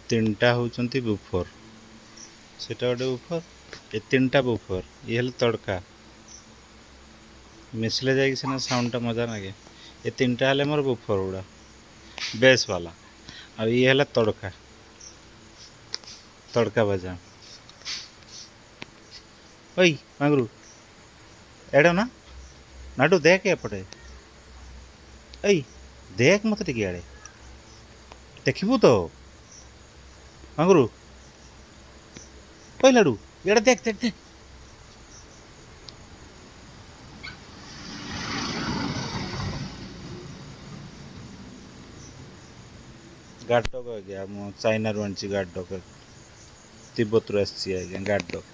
ତିନିଟା ହେଉଛନ୍ତି ବୁଫର। ସେଟା ଗୋଟେ ବୁଫର, ଏ ତିନିଟା ବୁଫର। ଇଏ ହେଲେ ତଡ଼କା ମିଶିଲେ ଯାଇକି ସିନା ସାଉଣ୍ଡଟା ମଜା ଲାଗେ। ଏ ତିନିଟା ହେଲେ ମୋର ବୁଫର ଗୁଡ଼ା ବେସ୍ ବାଲା, ଆଉ ଇଏ ହେଲା ତଡ଼କା, ତଡ଼କା ବାଜା। ଓଇ ମାଙ୍ଗୁରୁ, ଏଇଟା ନା ନାଡୁ, ଦେଖ ଏପଟେ। ଏଇ ଦେଖ ମୋତେ ଟିକେ ଇଆଡ଼େ ଦେଖିବୁ ତ। ମାଙ୍ଗୁରୁ, ଓଇ ଲାଡ଼ୁ, ଇଆଡ଼େ ଦେଖ ଦେଖ ଦେଖ। ଗାର୍ଡ଼ ଡଗ୍ ଆଜ୍ଞା, ମୁଁ ଚାଇନାରୁ ଆଣିଛି ଗାର୍ଡ଼ ଡଗ୍, ତିବ୍ବତରୁ ଆସିଛି ଆଜ୍ଞା ଗାର୍ଡ଼ ଡଗ୍।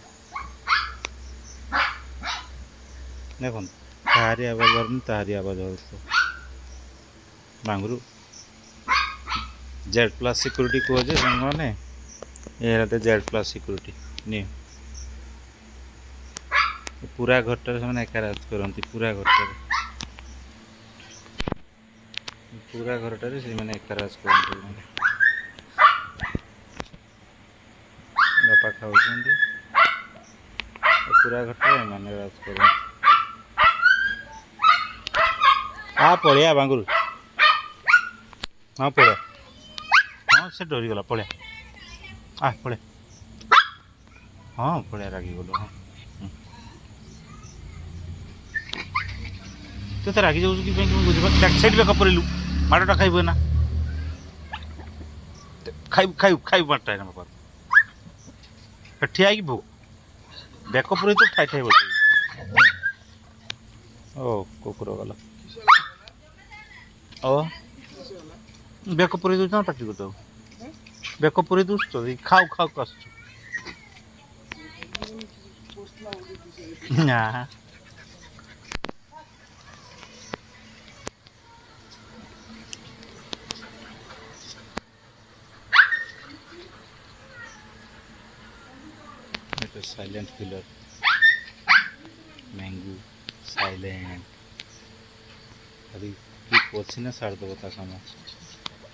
ଦେଖନ୍ତୁ, କାହାରି ଆବାଜ ବାହାରୁନି, ତାହାରି ଆବାଜ ବାହାରୁଥିବ। ମାଙ୍ଗୁରୁ ଜେଡ୍ ପ୍ଲସ୍ ସିକ୍ୟୁରିଟି କୁହ ଯେ ସାଙ୍ଗମାନେ, ଏ ହେଲା ତ ଜେଡ୍ ପ୍ଲସ୍ ସିକ୍ୟୁରିଟି। ନିଅ, ପୁରା ଘରଟାରେ ସେମାନେ ଏକା ରାଜ କରନ୍ତି। ପୁରା ଘରଟାରେ, ପୁରା ଘରଟାରେ ସେମାନେ ଏକା ରାଜ କରନ୍ତି। ବାପା ଖାଉଛନ୍ତି, ପୁରା ଘରଟାରେ ଏମାନେ ରାଜ କରନ୍ତି। ଆ ପଳେଇଆ ବାଙ୍ଗୁରୁ, ହଁ ପଳେଇଆ। ହଁ, ସେ ଡରିଗଲା, ପଳେଇଆ, ଆ ପଳେଇଆ। ହଁ ପଳେଇଆ, ରାଗିଗଲୁ? ହଁ, ତୁ ତ ରାଗି ଯାଉଛୁ କି ପାଇଁ ମୁଁ ବୁଝିପାରୁ। ସେଇଠି ବେକ ପରିଲୁ, ମାଡ଼ଟା ଖାଇବୁ ନା? ଖାଇବୁ ଖାଇବୁ ଖାଇବୁ ମାଡ଼ଟା ଏଇନା। ବାପା ଠିଆ ହେଇକି ଭୋଗ ବେକ ପୁରେଇ ତୁ ଠାଇ ଠାଇ ବସିବୁ। ଓ କୁକୁର ଗଲା, ଓ ବେକ ପୁରେଇ ଦଉଛୁ ନା ପାଟି କରିଦେବୁ। ବେକ ପୁରେଇ ଦଉଛୁ ତ, ଖାଉ ଖାଉ ଆସୁଛୁ ନା? এটা ସାଇଲେଣ୍ଟ କିଲର ମ୍ୟାଙ୍ଗୁ, ସାଇଲେଣ୍ଟ। ଖାଲି କିଏ ପଶିନା ସାରିଦେବ ତା କାମ।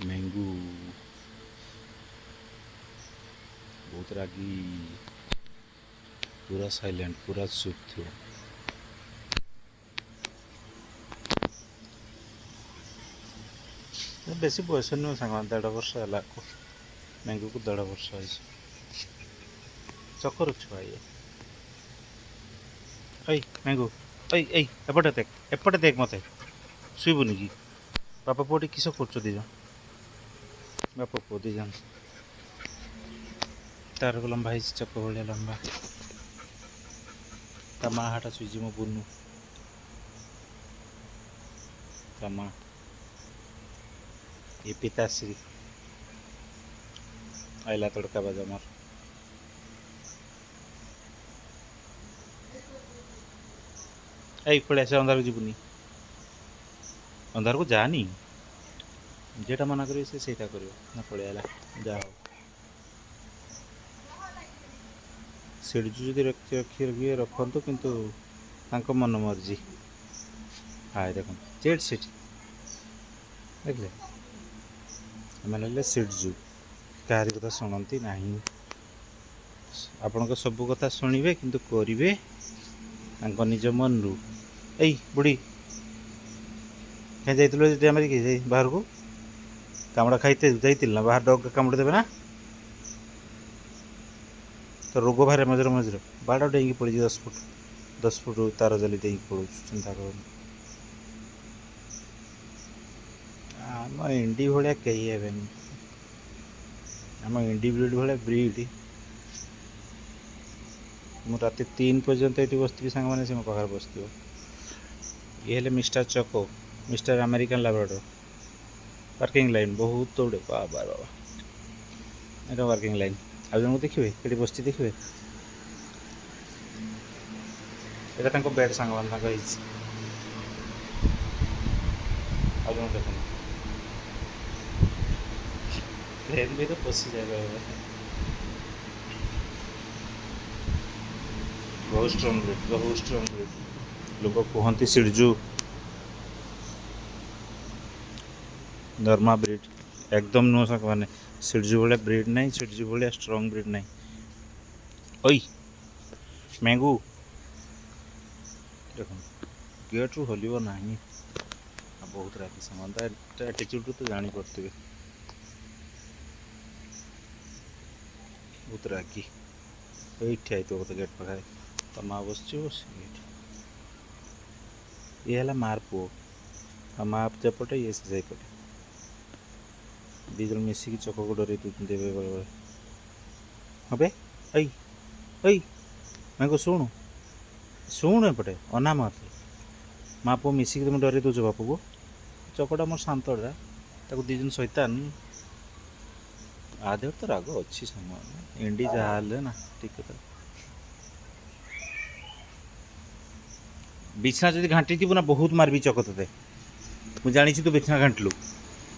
ମ୍ୟାଙ୍ଗୁ ବହୁତ ରାଗି, ପୁରା ସାଇଲେଣ୍ଟ, ପୁରା ଚୁପ୍ ଥିବ। ବେଶୀ ବୟସ ନୁହଁ ସାଙ୍ଗମାନେ, 1.5 ବର୍ଷ ହେଲା ମ୍ୟାଙ୍ଗୁକୁ, 1.5 ବର୍ଷ ହେଇଛି। ଚକର ଛୁଆ ଇଏ। ଏଇ ମ୍ୟାଙ୍ଗୁ, ଏଇ ଏଇ, ଏପଟେ ଦେଖ, ଏପଟେ ଦେଖ ମୋତେ। ଶୋଇବୁନି କି? ବାପା ପୁଅଟି କିସ କରୁଛ ଦି ଜଣ? ବାପା ପୁଅ ଦି ଜଣ। ତାର ଲମ୍ବା ହେଇଛି, ଚକ ଭଳିଆ ଲମ୍ବା। ତା ମା ହାଟା ଶୋଇଛି, ମୋ ବୁନୁ, ତା ମା। ଏ ପିତାଶ୍ରୀ ଆଇଲା ତଡ଼କା ବାଜା ମୋର। ଏଇ ପଳେଇ ଆସ, ଅନ୍ଧାରକୁ ଯିବୁନି, ଅନ୍ଧାରକୁ ଯାନି। ଯେଟା ମନା କରିବେ ସେ ସେଇଟା କରିବ ନା। ପଳେଇ ଆଇଲା, ଯାହା ହଉ। ସିଡ଼ିଜୁ ଯଦି ରଖି ରଖିବେ ରଖନ୍ତୁ, କିନ୍ତୁ ତାଙ୍କ ମନ ମର୍ଜି। ହାଏ ଦେଖନ୍ତୁ, ଚେଟ୍ ସେଠି ଦେଖିଲେ। ଏମାନେ ହେଲେ ସିଡ଼ଜୁ, କାହାରି କଥା ଶୁଣନ୍ତି ନାହିଁ। ଆପଣଙ୍କ ସବୁ କଥା ଶୁଣିବେ, କିନ୍ତୁ କରିବେ ତାଙ୍କ ନିଜ ମନରୁ। ଏଇ ବୁଢ଼ୀ, କାଇଁ ଯାଇଥିଲୁ ଯଦି ଆମେରିକା ଯାଇ ବାହାରକୁ? କାମୁଡ଼ା ଖାଇତେ ଯାଇଥିଲି ନା? ବାହାର ଡଗ୍ କାମୁଡ଼ି ଦେବେ ନା, ତ ରୋଗ ବାହାରେ ମଝିରେ ମଝିରେ। ବାଡ଼ ଡେଇଁକି ପଡ଼ିଛି 10 ଫୁଟ, 10 ଫୁଟ ତାର ଜାଲି ଡେଇଁକି ପଳଉଛି, ଚିନ୍ତା କରନି। ଆମ ଇଣ୍ଡି ଭଳିଆ କେହି ହେବେନି, ଆମ ଇଣ୍ଡି ବ୍ରିଡ୍ ଭଳିଆ ବ୍ରିଡ୍। ମୁଁ ରାତି 3 ପର୍ଯ୍ୟନ୍ତ ଏଠି ବସିଥିବି ସାଙ୍ଗମାନେ, ସେ ମୋ ପାଖରେ ବସିଥିବ। ଇଏ ହେଲେ mister Choco, mister American Labrador. Working line ବହୁତ ଦୌଡ଼େ, ବାବା ବାବା। ଏଇଟା ୱାର୍କିଂ ଲାଇନ୍। ଆଉ ଜଣକୁ ଦେଖିବେ, ଏଠି ବସିଛି, ଦେଖିବେ। ଏଇଟା ତାଙ୍କ ବେଡ୍ ସାଙ୍ଗମାନେ, ତାଙ୍କ ହେଇଛି। ଆଉ ଜଣକୁ ଦେଖନ୍ତୁ, ପ୍ଲେନ୍ ଭିତରେ ପଶିଯାଏ ବେଳେବେଳେ। ବହୁତ ଷ୍ଟ୍ରଙ୍ଗ ବ୍ରିଡ୍, ବହୁତ ଷ୍ଟ୍ରଙ୍ଗ ବ୍ରିଡ୍। ଲୋକ କୁହନ୍ତି ସିଡଜୁ ନର୍ମା ବ୍ରିଡ୍, ଏକଦମ ନୁହଁ ସାଙ୍ଗମାନେ। ସିଡଜୁ ଭଳିଆ ବ୍ରିଡ୍ ନାହିଁ, ସିଡଜୁ ଭଳିଆ ଷ୍ଟ୍ରଙ୍ଗ ବ୍ରିଡ୍ ନାହିଁ। ଓଇ ମ୍ୟାଙ୍ଗୁ, ଦେଖନ୍ତୁ ଗେଟ୍ରୁ ହଲିବ ନାହିଁ। ଆଉ ବହୁତ ରାଗି ସାମାନ, ତା ଆଟିଚ୍ୟୁଡ଼୍ରୁ ତ ଜାଣିପାରୁଥିବେ, ବହୁତ ରାଗି। ଏଇଠି ହେଇଥିବ ବୋଧେ ଗେଟ୍ ପାଖରେ, ତା ମା ବସିଛି, ବସି ଏଇଠି। ଇଏ ହେଲା ମାର ପୁଅ, ଆଉ ମା ଯେପଟେ ଇଏ ସେଇପଟେ, ଦୁଇ ଜଣ ମିଶିକି ଚକକୁ ଡରେଇ ଦେଉଛନ୍ତି ଏବେ ବେଳେବେଳେ। ହବେ ଏଇ ଏଇ ମାଙ୍କୁ ଶୁଣୁ ଶୁଣୁ, ଏପଟେ ଅନା ମତେ। ମା ପୁଅ ମିଶିକି ତୁମେ ଡରେଇ ଦେଉଛ ବାପୁକୁ। ଚକଟା ମୋର ଶାନ୍ତଟା, ତାକୁ ଦୁଇ ଜଣ ଶୈତାନ। ଆ ଦେହରେ ତ ରାଗ ଅଛି ସାଙ୍ଗମାନେ, ଏଣ୍ଡି ଯାହା ହେଲେ ନା ଠିକ୍ କଥା। ବିଛଣା ଯଦି ଘାଣ୍ଟିଥିବୁ ନା, ବହୁତ ମାରିବି ଚକ ତତେ। ମୁଁ ଜାଣିଛି ତୁ ବିଛଣା ଘାଣ୍ଟିଲୁ,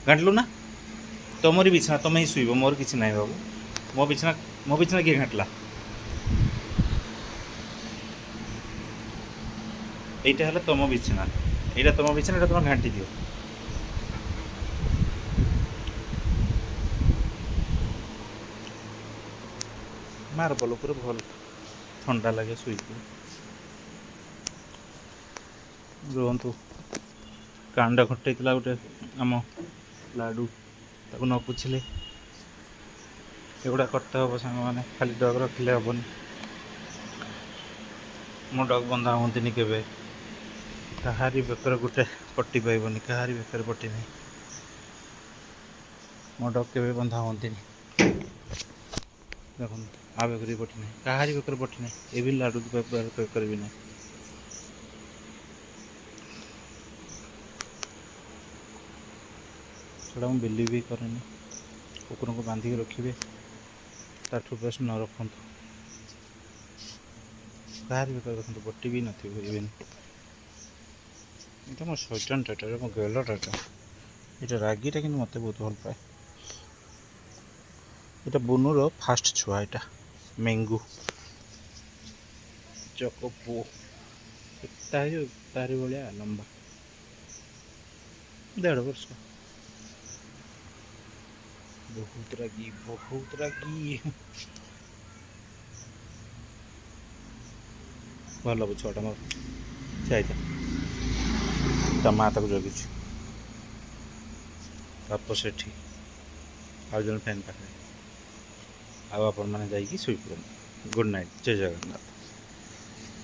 ଘାଣ୍ଟିଲୁ ନା? ତମରି ବିଛଣା, ତମେ ହିଁ ଶୋଇବ, ମୋର କିଛି ନାହିଁ ବାବୁ। ମୋ ବିଛଣା, ମୋ ବିଛଣା କିଏ ଘାଣ୍ଟିଲା? ଏଇଟା ହେଲା ତମ ବିଛଣା, ଏଇଟା ତମ ବିଛଣା, ଏଇଟା ତମେ ଘାଣ୍ଟି ଦିଅ। ମାର୍ବଲ ଉପରେ ଭଲ ଥଣ୍ଡା ଲାଗେ ଶୋଇକି। ରୁହନ୍ତୁ, କାଣ୍ଡ ଘଟେଇଥିଲା ଗୋଟେ ଆମ ଲାଡ଼ୁ, ତାକୁ ନ ପୁଛିଲେ ଏଗୁଡ଼ା କରତେ ହେବ ସାଙ୍ଗମାନେ। ଖାଲି ଡଗ୍ ରଖିଲେ ହେବନି। ମୋ ଡଗ୍ ବନ୍ଧା ହୁଅନ୍ତିନି କେବେ, କାହାରି ବେକରେ ଗୋଟେ ପଟି ପାଇବନି, କାହାରି ବେକରେ ପଟି ନାହିଁ। ମୋ ଡଗ୍ କେବେ ବନ୍ଧା ହୁଅନ୍ତିନି। ଦେଖନ୍ତୁ, ଆ ବେକରେ ବି ପଟି ନାହିଁ, କାହାରି ବେକରେ ପଟି ନାହିଁ, ଏ ବି ଲାଡ଼ୁ ବେକରେ ବି ନାହିଁ। ସେଟା ମୁଁ ବିଲିଭ୍ ବି କରେନି। କୁକୁରଙ୍କୁ ବାନ୍ଧିକି ରଖିବେ ତାଠୁ ବେଷ୍ଟ ନ ରଖନ୍ତୁ। କାହାରି ବେକରେ ଦେଖନ୍ତୁ ପଟି ବି ନଥିବ ଇଭେନ୍। ଏଇଟା ମୋ ଶୈତାନଟା, ଏଇଟା ମୋ ଗେଲଟା, ଏଇଟା ରାଗିଟା, କିନ୍ତୁ ମୋତେ ବହୁତ ଭଲ ପାଏ। ଏଇଟା ବୁନୁର ଫାଷ୍ଟ ଛୁଆ, ଏଇଟା ମେଙ୍ଗୁ ଚକ ପୁଅ। ତାରି ତାରି ଭଳିଆ ଲମ୍ବା, 1.5 ବର୍ଷ। ବହୁତ ରାଗି, ବହୁତ ରାଗି। ଭଲ ଛୁଆଟା ମୋର। ଯାଇଥା, ତା ମା ତାକୁ ଜଗିଛି। ବାପ ସେଠି ଆଉ ଜଣେ ଫ୍ୟାନ୍ ପାଖରେ। ଆଉ ଆପଣମାନେ ଯାଇକି ଶୋଇପଡ଼ନ୍ତୁ। ଗୁଡ଼୍ ନାଇଟ୍, ଜୟ ଜଗନ୍ନାଥ।